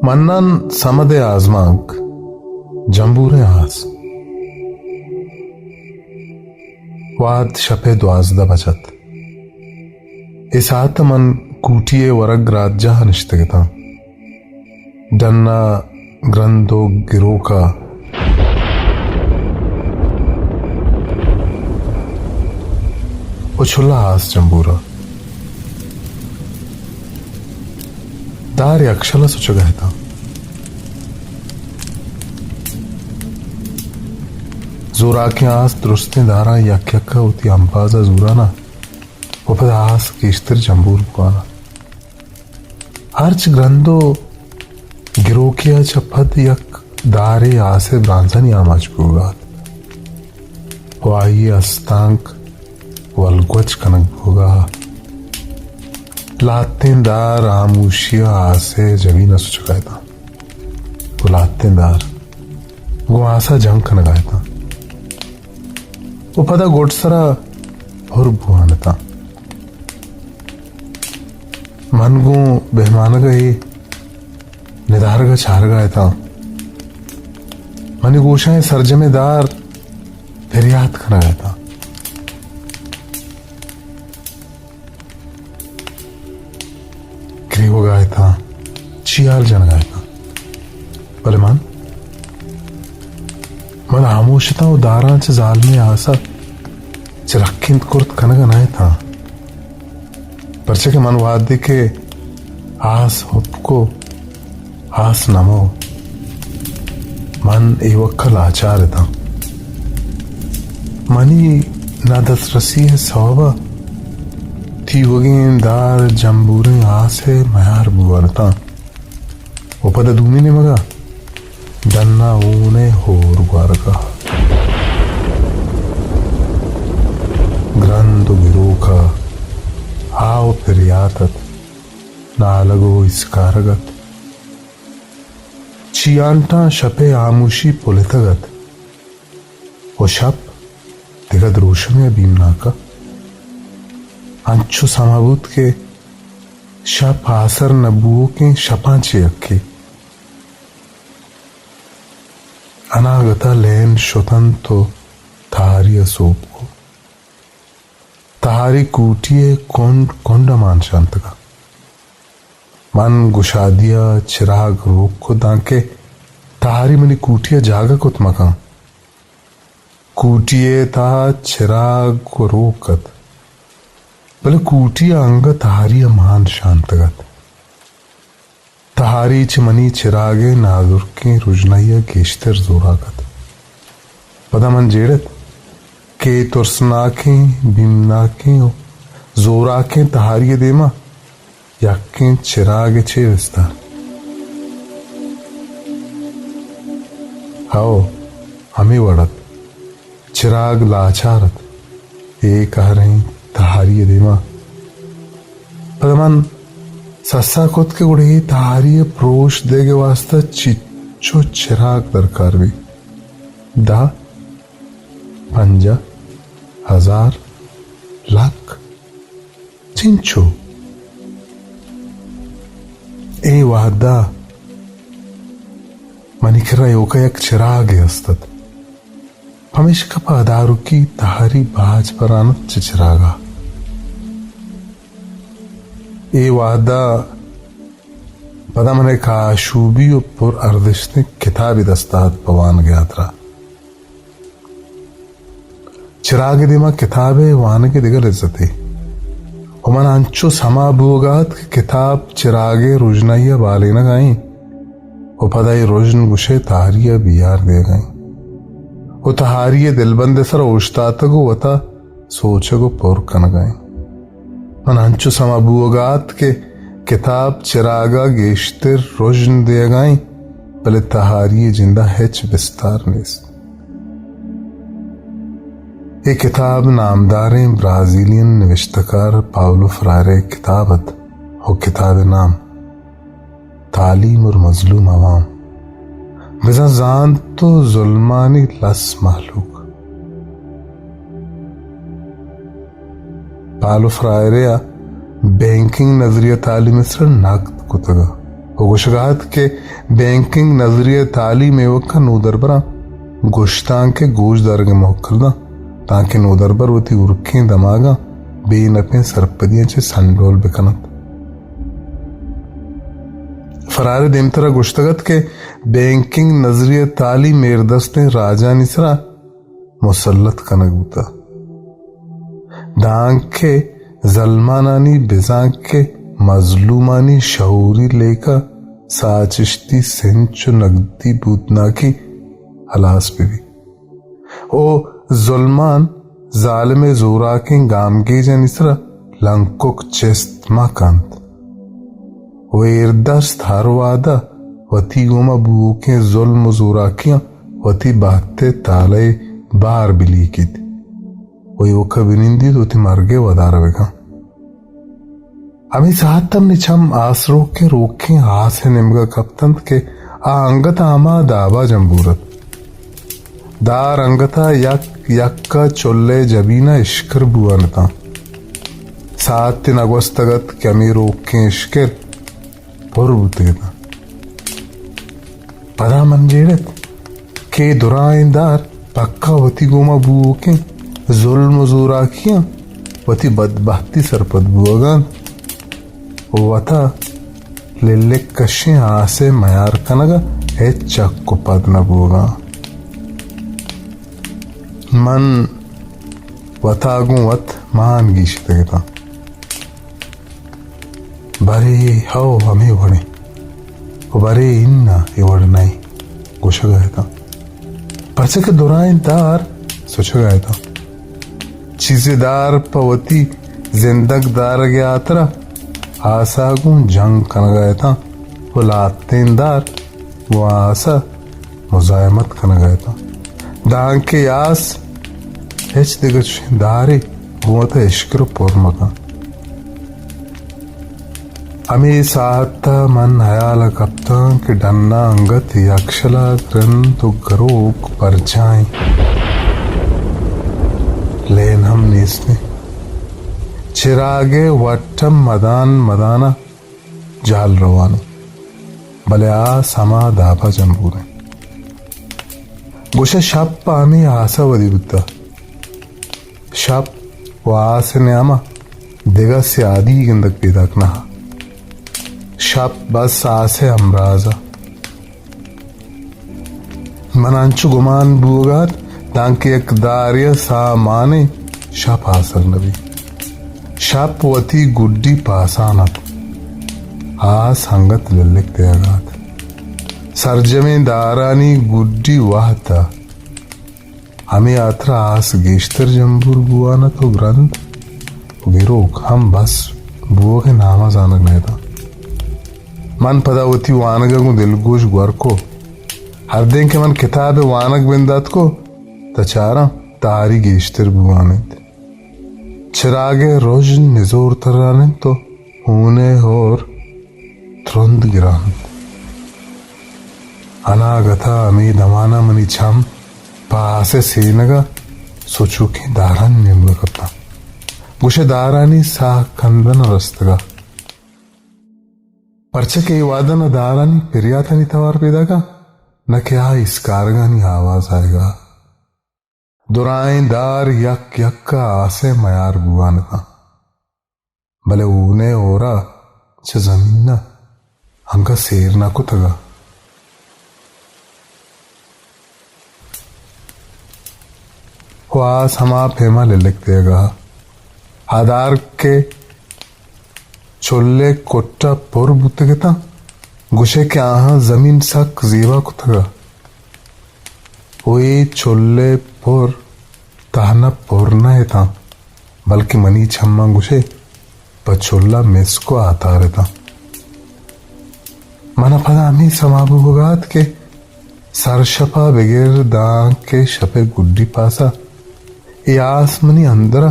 منان سمد ءِ آزمانک، جمبوریں آس۔ وہد شپ ءِ دوازدہ بج ات۔ اے ساعت ءَ من کوٹی ءِ ورگ راتجاہ ءَ نشتگ اتاں۔ ڈن ءَ گرند ءُ گروک ءَ ءُ چلا آس جمبور ءَ۔ دار یکشل ءَ سچگ ءَ اتاں۔ زوراکیں آس درستیں داراں یک یک ءَ وتی امباز ءَ زوران ءَ ءُ پدا آس گیشتر جمبور بوان ءَ۔ ہرچ گرند ءُ گروکے ءَ چہ پد یک دارے آس ءِ برانزانی آماچ بوگ ءَ ات ءُ آئی ءِ استانک ولگوج کنگ بوگ ءَ ات۔ لہتیں دار ہاموشی ءَ آس ءِ جبین ءَ سچگ ءَ اتاں ءُ لہتیں دار گوں آس ءَ جنگ کنگ ءَ اتاں ءُ پدا گڈسر ءَ پر بوان اتاں۔ من گوں بہمانگ ءَ اے ندارگ ءَ چارگ ءَ اتاں۔ منی گوشاں اے سرجمیں دار پریات کنگ ءَ اتاں۔ گریوگ ءَ اتاں، چیہال جنگ ءَ اتاں۔ بلے من، من ہاموش اتاں ءُ داراں چہ زالمیں آس ءَ چہ رکینت کرت کنگ ءَ نہ اتاں۔ پرچا کہ من وہدے کہ آس ہپک ءُ آس نمو، من ایوک ءَ لاچار اتاں۔ منی نادسترسی ءِ سوب ءَ تیوگیں دار جمبوریں آس ءِ میار بوان اتاں ءُ پدا دومی نیمگ ءَ ڈن ءَ ہون ءِ ہور گوارگ ءَ گرند ءُ گروک ءَ آہ ءُ پریات ات، نالگ ءُ اسکارگ ات۔ چیانٹاں شپ ءِ ہاموشی پلتگ ات ءُ شپ دگہ دروشمے ءَ بیمناک ءَ انچو سما بوت کہ شپ آسر نہ بوؤکیں شپاں چہ یکے۔ اناگت ءَ لین شت انت ءُ تہاری ءَ سوب کت۔ تہاری کوٹی ءِ کنڈ کنڈ ءَ مان شانتگ ءَ۔ من گشادی ءَ چراگ روک کت دانکہ تہاری منی کوٹی ءَ جاگہ کت مکن۔ کوٹی ءِ تہا چراگ روک ات، بلے کوٹی ءَ انگت تہاری ءَ مان شانتگ ات۔ تہاری چہ منی چراگ ءِ نازرکیں رژنائی ءَ گیشتر زوراک ات۔ پدا من جیڑ ات کہ اے ترسناکیں، بیمناکیں ءُ زوراکیں تہاری ءِ دیما یکیں چراگ ءِ چے بستار؟ ہئو، ہمے وڑ ات۔ چراگ لاچار ات اے قہریں تہاری ءِ دیما۔ پدا من سسا کت کہ گڑا اے تہاری ءِ پروش دیگ ءِ واستہ چچو چراگ درکار بیت؟ دہ، پنجاہ، ہزار، لک، چنچو؟ اے وہدا منی کرا ایوکا یک چراگے است ات۔ پمیشکا پہ ادارکی تہاری باج بران ات چہ چراگا۔ اے وہدا پدا من یک آشوبی و پر ارزشتیں کتابے دستا ات پہ وانگ ء ہاترا۔ چراگ ء دیما کتاب ء وانگ ء دگہ لذتے و من انچو سما بوگا ات کہ کتاب چراگ ء رژنائی ء بالینگا ایں و پدا اے رژن گوشئے تہاری ء بیہار دیگا ایں و تہاری ء دلبند ء سرا اوشتاتگ و وتا سوچگ و پر کنگا ایں۔ من انچو سما بوگا ات کہ کتاب چراگا گیشتر رژن دیگا ایں، بلے تہاری ء جندا ہچ بستار نیست۔ اے کتاب نامداریں برازیلین نوشتکار پاولو فرائرے ء کتاب ات و کتاب ء نام تعلیم اور مظلوم عوام، بزاں زانت و ظلمانی لس مہلوک۔ پاولو فرائرے ء بینکنگ نظریہ تعلیم ءِ سرا نقد کتگ ءُ گوشگ ءَ ات کہ بینکنگ نظریہ تعلیم ایوک ءَ نودربراں گشتانک ءِ گوش دارگ ءِ موکل داں، تانکہ نودربر وتی ہورکیں دماگاں بے نپیں سرپدیاں چہ سنڈول بہ کن انت۔ فرار ءَ دیمترا گوشتگ ات کہ بینکنگ نظریہ تعلیم ایردستیں راجانی سرا مسلط کنگ بوتگ، دانکہ زلمانانی بزانکہ مظلومانی شعوری لیکہ ساچشتی سنچ ءُ نگدی بودناکی ہلاس بہ بیت۔ او ظلمان ظالم ءِ زوراکیں گامگیجانی سرا لنکک چست مہ کنت۔ ءُ ایردست ہر وہد ءَ وتی گوما بوؤکیں ظلم ءُ زوراکیاں وتی بہت ءِ تالہ ءِ بار بلیکیت ءُ ایوک ءَ بنندیت، وتی مرگ ءِ ودار ءَ بکن۔ ہمے ساعت ءَ منی چم آسروکیں روکیں آس ءِ نیمگ ءَ کپت انت کہ آ انگت ءَ ہما داب ءَ جمبور ات۔ دار انگت ءَ یک یک ءَ چل ءِ جبین ءَ اشکر بوان اتاں۔ ساعتے نہ گوستگ ات کہ ہمے روکیں اشکر پر بوتگ اتاں۔ پدا من جیڑت کہ اے درائیں دار پکا وتی گوما بوؤکیں ظلم ءُ زوراکیاں وتی بدبہتی سرپد بوگ ءَ انت ءُ وتا للک کشیں آس ءِ میار کنگ ءَ ہچ چک ءُ پد نہ بوگ ءَ انت۔ من وتا گوں وت مان گیشتگ اتاں۔ برے ہو ہمے وڑیں ءُ برے اناں اے وڑ نئیں گوشگ ءَ اتاں، پرچا کہ درائیں دار سچگ ءَ اتاں۔ چیزے دار پہ وتی زندگ دارگ ءِ ہاترا آس ءَ گوں جنگ کنگ ءَ اتاں ءُ لہتیں دار گوں آس ءَ مزاحمت کنگ ءَ اتاں، دانکہ آس ہچ دگہ چشیں دارے گوں وت ءَ اشکر ءُ پر مہ کن۔ ہمے ساعت ءَ من ہیال ءَ کپتاں کہ ڈن ءَ انگت یکشلا گرند ءُ گروک برجاہ ایں۔ لین ہم نیست ایں۔ چراگ ءِ وٹ ہم مدان مدان ءَ جہل روان ایں، بلے آس ہما داب ءَ جمبور ایں۔ گوشئے شپ پہ ہمے آس ءَ ودی بوتہ۔ شپ ءُ آس ءِ نیام ءَ دگہ سیادی گندگ پیداک نہ اَت۔ شپ بس آس ءِ ہمراز اَت۔ من انچو گمان بوگ ءَ اَت دانکہ یک دارے ءَ ساہ مانیں شپ ہاسر نہ بیت۔ شپ وتی گڈی پاسان اَت۔ آس انگت للک دیگ ءَ اَت۔ سرجمیں دارانی گڈی وہد اَت۔ ہمے ہاترا آس گیشتر جمبور بوان اَت ءُ گرند ءُ گروک ہم بس بوگ ءِ نام ءَ زانگ نہ اَت۔ من پدا وتی وانگ ءَ گوں دلگوش گور کو۔ ہردیں کہ من کتاب ءِ وانگ بندات کو، تہ چاراں داری گیشتر بوان اَنت۔ چراگ ءِ رژن نزور تران اَنت ءُ ہون ءِ ہور ترند گران اَنت۔ اناگت ءَ ہمے دمان ءَ منی چم پہ آس ءِ سینگ ءَ سچوکیں دارانی نیمگ ءَ کپتاں۔ گوشئے دارانی ساہ کندن ءَ رستگ اَت۔ پرچا کہ اے وہد ءَ نہ دارانی پریاتانی توار پیداک اَت، نہ کہ آ ایسکارگانی آواز آیگ ءَ اَت۔ درائیں دار یک یک ءَ آس ءِ میار بوان اَت اَنت، بلے ہون ءِ ہور ءَ چہ زمین ءَ انگت سیر نہ کتگ اَت۔ ءُ آس ہما پیم ءَ للک دیگ ءَ اَت۔ آ دار کہ چل ءِ کٹ ءَ پر بوتگ اَت اَنت، گوشئے کہ آہاں زمین سک زیبا کتگ اَت۔ ءُ اے چل ءِ پر تہنا پر نہ اَت اَنت، بلکیں منی چماں گوشئے پہ چل ءَ مسک ءُ آتار اَت اَنت۔ من ءَ پدا ہمے سما بوگ ءَ اَت کہ سرشپ ءَ بگر دانکہ شپ ءِ گڈی پاس ءَ اے آس منی اندر ءَ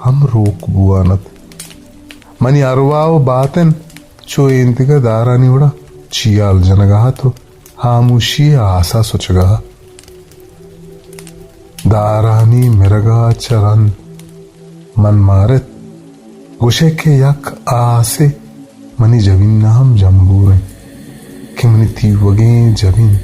ہم روک بوان اَت۔ منی ارواہ ءُ باتن چو ایندگہ دارانی وڑ ءَ چیہال جنگ ءَ اَت ءُ ہاموشی ءِ آس ءَ سچگ ءَ اَت۔ دارانی مرگ ءَ چہ رند من مارت گوشئے کہ یک آسے منی جبین ءَ ہم جمبور انت کہ منی تیوگیں جبین